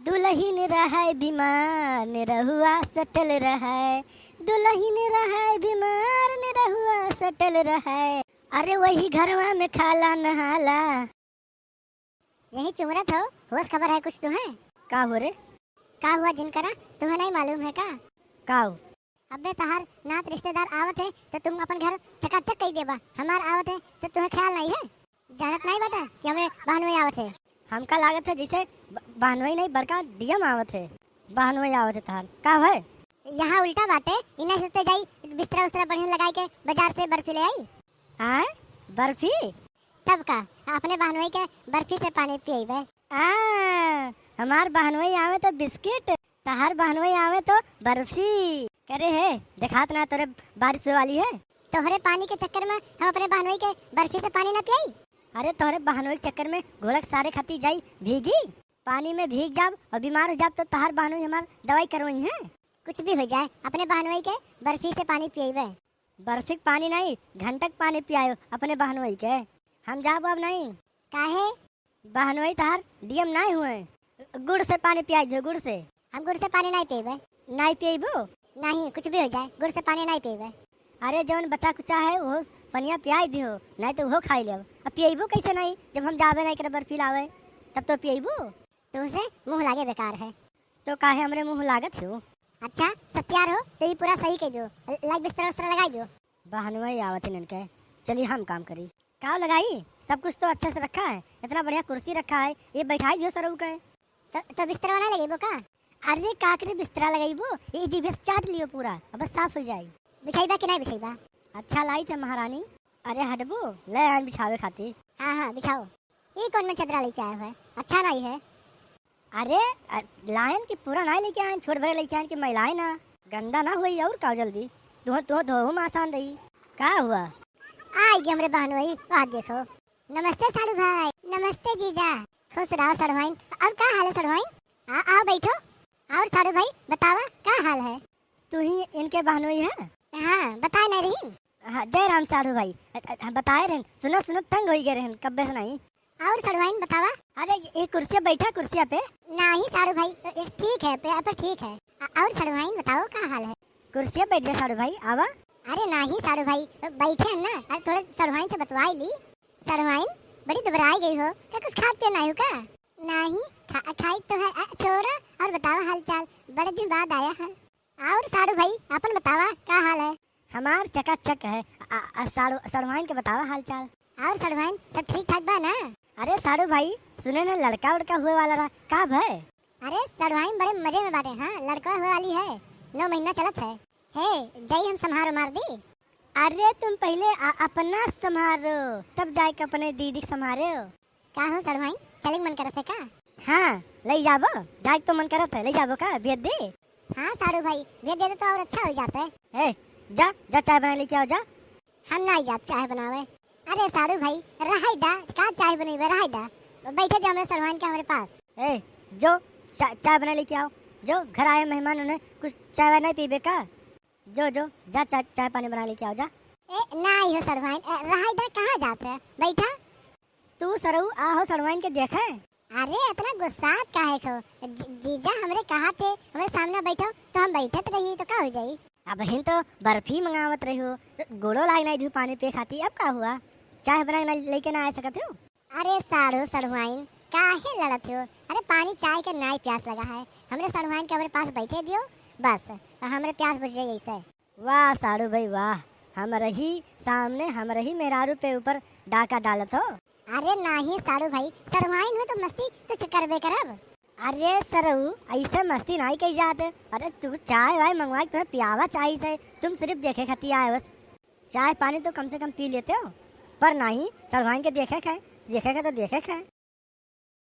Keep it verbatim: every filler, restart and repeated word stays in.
दुलहिन रहै बीमार, निरहुआ सटल रहै। दुलहिन रहै बीमार, निरहुआ सटल रहै। अरे वही घरवा में खाला नहाला। यही चुंगरत हो, होश खबर है कुछ तुम्हें? का हो रे? का हुआ जिनकरा, तुम्हें नहीं मालूम है का? का हो? अबे तहार नात रिश्तेदार आवत है तो तुम अपन घर चकाचक कई देबा, हमार आवत है तो तुम्हें ख्याल नहीं है? जानत नहीं बाटा कि हमरे बहनोई आवत है? हमका लागत है जैसे ब-, बहनोई नहीं, बड़का डीएम आवत है। बहनोई आवत है तहार, का है? यहाँ उल्टा बाटे, इन्हें सोचते जाई बिस्तरा उस्तरा बढ़िया लगाई के बाजार से बर्फी ले आई। आय, बर्फी? तब का, अपने बहनोई के बर्फी से पानी पियबे। आ, हमार बहनोई आवे तो बिस्किट, तहार बहनोई आवे तो बर्फी। करे है, देखात ना तोरे बारिश होए वाली है। तोहरे पानी के चक्कर में हम अपने बहनोई के बर्फी से पानी ना पियाई। अरे तोहरे बहनोई के चक्कर में घोड़क सारे खाती जाई भीगी, पानी में भीग जाब और बीमार हो जाब तो तहार बहनोई हमार दवाई करवाई है। कुछ भी हो जाए, अपने बहनोई के बर्फी से पानी पियबे। बर्फी के पानी नहीं, घंटा के पानी पियायो अपने बहनोई के। हम जाब अब नहीं। काहे? बहनोई तहार डीएम नहीं हुए, गुड़ से पानी पियाई दो, गुड़ से। हम गुड़ से पानी नहीं पीबे। नहीं पीबो? नहीं, कुछ भी हो जाए, गुड़ से पानी नहीं पीबे। अरे जौन बचा कुचा है वो पनिया पियाई दियो, नहीं तो वो खाई लेब। अब पियबो कैसे नहीं, जब हम जाबे नहीं करे बर्फी लावे, तब तो पियबो। तुमसे मुंह लागे बेकार है। तो काहे हमरे मुंह लागत हो? अच्छा, सत्यार हो, तो ये पूरा सही कह दो, लाइक बिस्तरा उस्तरा लगाई दो। बहनोई आवत है इनके, चलिए हम काम करी। का लगाई, सब कुछ तो अच्छे से रखा है, इतना बढ़िया कुर्सी रखा है, ये बैठाई दियो सरऊ के। तो, तो बिस्तरवा ना लगेबो का? अरे का करे बिस्तरा लगेबो, ये जीभे से चाट लियो पूरा, अब बस साफ हो जाई। बिछाईबा कि नहीं बिछाईबा? अच्छा लाई थे महारानी। अरे हटबो, ले आन बिछावे खातिर। हाँ, हाँ, बिछाओ। ई कौन में चदरा लेके आए हो? अच्छा नहीं है। अरे, अ, लायन की पूरा नहीं लेके आयन, छोट भरे लेके आयन कि मैलाए ना, गंदा ना होई और का जल्दी। तुह, तुह धोहू में आसान रही। का हुआ? आई गई हमरे बहनोई, वाह देखो। नमस्ते साढ़ू भाई। नमस्ते जीजा। खुश रहो साढ़ू भाई। और का हाल है साढ़ू भाई? आ, आओ बैठो। और साढ़ू भाई बतावा का हाल है? तू ही इनके बहनोई है? हाँ, बताए नहीं रही। हाँ, जय राम साढ़ू भाई। अ, अ, बताए रहन, सुनत सुनत तंग होई गए रहन, कब्बे से नहीं। और साढ़ू भाई बतावा। अरे, ये कुर्सिया बैठा, कुर्सिया पे। नहीं साढ़ू भाई, ए, ठीक है, पे, पर ठीक है। अ, और साढ़ू भाई बताओ, का हाल है? कुर्सिया बैठ जा साढ़ू भाई, आवा। अरे नहीं साढ़ू भाई, बैठे हैं ना, अरे थोड़े साढ़ू भाई से बतवाई ली। साढ़ू भाई, बड़ी दुबराई गई हो, क्या कुछ खात पिए नहीं हो का? नहीं, खा, खाई तो है। अ, छोड़ा, और बतावा हाल चाल, बड़े दिन बाद आया है। और साढ़ू भाई, अपन बतावा, का हाल है? हमार चकाचक है। आ, आ, साढ़ू, साढ़ुआइन के बतावा हाल चाल। और साढ़ुआइन, सब ठीक ठाक बा ना? अरे साढ़ू भाई, सुने न लड़का उड़का हुए वाला रहा, का भय? अरे साढ़ुआइन बड़े मजे में बाटे, हाँ, लड़का हुए वाली है, नौ महीना चलत है। हे, जाई हम सम्हारो मार दी। अरे तुम पहले आ, अपना सम्हारो, तब जाके अपने दीदी के सम्हारो। का हो साढ़ू भाई, चले के मन करत है का? हाँ, ले जाबो, जाए के तो मन करत है, ले जाबो का, भेज दे? हाँ साढ़ू भाई, भेज दे तो और अच्छा हो जाता है। ए, जा, जा चाय बना लेके आओ, जा। हम ना जाब चाय बनावे। अरे साढ़ू भाई, रहाई दा, का चाय बनेबे, रहाई दा। बैठे दे हमरे साढ़ुआइन के हमरे पास। ए, जो चा-, चाय बना लेके आओ, जो घर आए मेहमान उन्हें कुछ चाय वाय नहीं पीबे का? जो, जो, जा चाय, चाय पानी बना लेके आओ, जा। ए, ना आई हो साढ़ुआइन, ए, रहाई दा, कहाँ जात है? बैठा। तू सरऊ आ हो साढ़ुआइन के देखे। अरे, इतना गुस्सात काहे खो? जी-, जीजा हमरे कहा थे, हमरे सामने बैठो, तो हम बैठत रही, तो का हो जाई? अबहिन तो बर्फी मंगावत रही हो, तो गोड़ो लाग नहीं दू पानी पिए खाती, अब का हुआ? चाय बना के ना, लेके ना आ सकत हो? अरे साढ़ू, साढ़ुआइन, काहे लड़त हो? अरे, पानी चाय के नाई प्यास लगा है, हमरे साढ़ुआइन के हमरे पास बैठे दियो, बस, तो हमरे प्यास बुझ जाई ऐसे। वाह साढ़ू भाई वाह, हमरही सामने हमरही मेहरारू पे ऊपर डाका डालत हो। अरे नाही साढ़ू भाई, साढ़ुआइन हो तो मस्ती तो च-, करबे करब। अरे सरऊ, ऐसे मस्ती नाही कही जात। अरे तू चाय वाय मंगवा के तुम्हें पियावा चाहिए थे, तुम सिर्फ देखे खातिर आए बस। चाय पानी तो कम से कम पी लेते हो, पर नाही, साढ़ुआइन के देखे खाए, देखे खाए तो देखे खाए।